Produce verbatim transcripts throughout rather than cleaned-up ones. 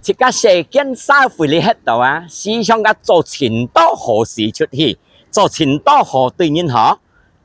自家世間社會裡歇到啊，時常个做盡多好事出去，做盡多好對人好，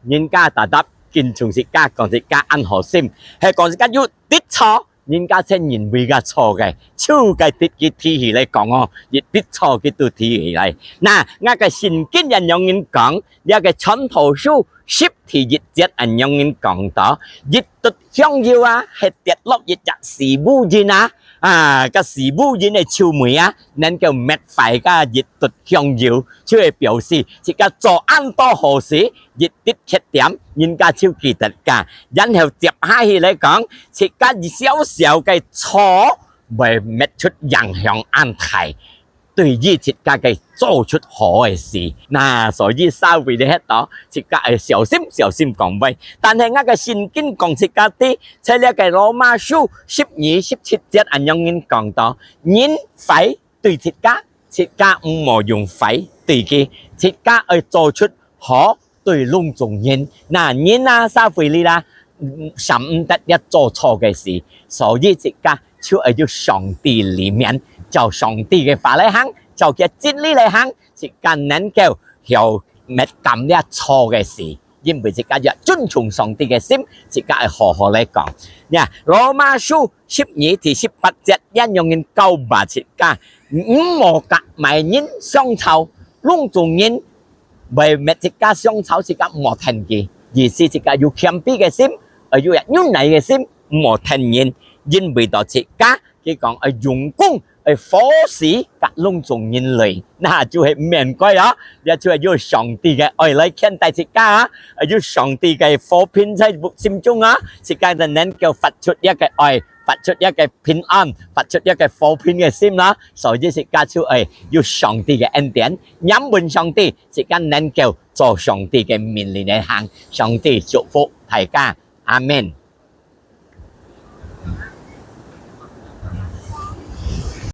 人家答答敬重自家，講自家恁好心，係講自家有滴錯，人家正認為个錯个，就該滴佢提起來講哦，一滴錯佢都提起來。那，𠊎个聖經恁樣人講，這个傳道書十第一節恁樣人講到，一滴香油啊，係跌落一隻死婦人啊，啊，个死婦人个臭味啊，能夠滅壞个一滴香油，就係表示自家做恁多好事，一滴缺點，人家就記得个，然後接下去來講，自家小小个錯，會搣出影響恁大，對於自家个做出好个事。那所以社會裡歇到，自家愛小心小心講話。但係𠊎个聖經講自家知，在這个羅馬書十二十七節恁樣人講到，人壞對自家，自家毋好用壞對佢，自家愛做出好對攏總人。那人啊，社會裡啦，嗯，閃毋得這做錯个事，所以自家就愛有上帝裡面，照上帝个話來行，照佢个真理來行，自家能夠曉搣減這錯个事。因為自家有尊重上帝个心，自家愛好好來講。呀，羅馬書十二第十八節，恁樣人教導自家，毋好佮麼人相吵，攏總人會搣自家相吵，自家毋好聽佢。意思自家有謙卑个心，愛有忍耐个心，毋好聽人，因為到自家，佢講愛用功，愛服侍佮攏總人類，那就係毋應該哦。這就係有上帝个愛來牽帶自家啊，有上帝个和平在心中啊，自家就能夠發出這个愛，發出這个平安，發出這个和平个心啦。所以自家就愛有上帝个恩典，仰望上帝，自家能夠照上帝个命令來行。上帝祝福大家，阿們。